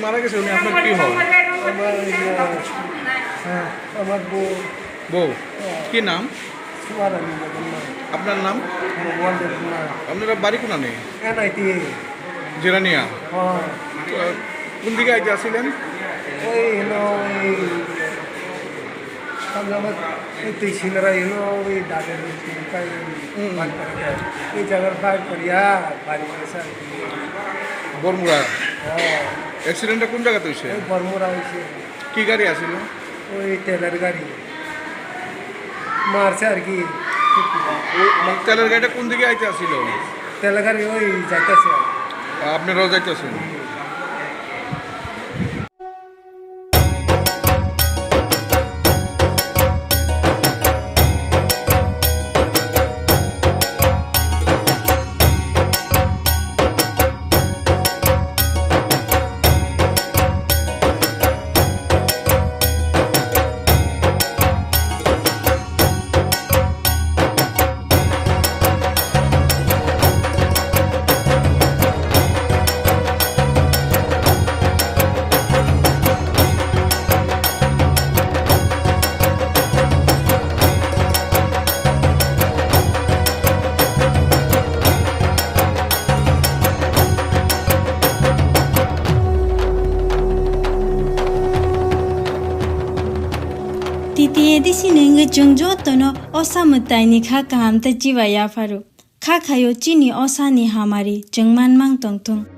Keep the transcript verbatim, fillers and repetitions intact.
মারা গেছে উনি, আপনার কি হয়? আমার, ইয়ে, হ্যাঁ, আমার বউ। বউ? হ্যাঁ। কি নাম? সুমারানি বেগম নাম। আপনার নাম? ভগবান দেব কুমার। আপনারা বাড়ি কোনানে? এনআইটি। জিরানিয়া? হ্যাঁ। তো, কোন দিকে আইতে আসিলেন? ওই হলো, ওই সামনে আমার এই তুই সিনারা হলো, ওই দাদের ওই হুম। বাড়ি করে দেয়। এই জায়গার বাইর করিয়া বাড়ি করেছে আর কি। বরমুড়া? হ্যাঁ। অ্যাক্সিডেন্টটা কোন জায়গাতে হয়েছে? ওই বরমুড়া হয়েছে। কি গাড়ি আছিল? ওই তেলের গাড়ি। মারছে আর কি। ও, মানে তেলের গাড়িটা কোন দিকে আইতে আসিল? তেলের গাড়ি ওই যাইতেছে। আপনারাও যাইতেছেন? T T A D C ni wngwi chwng jotono o samwtaini kha kaham tei chiba yapharo. Kha khaio chini o sani hamari chwng manmang tongthung.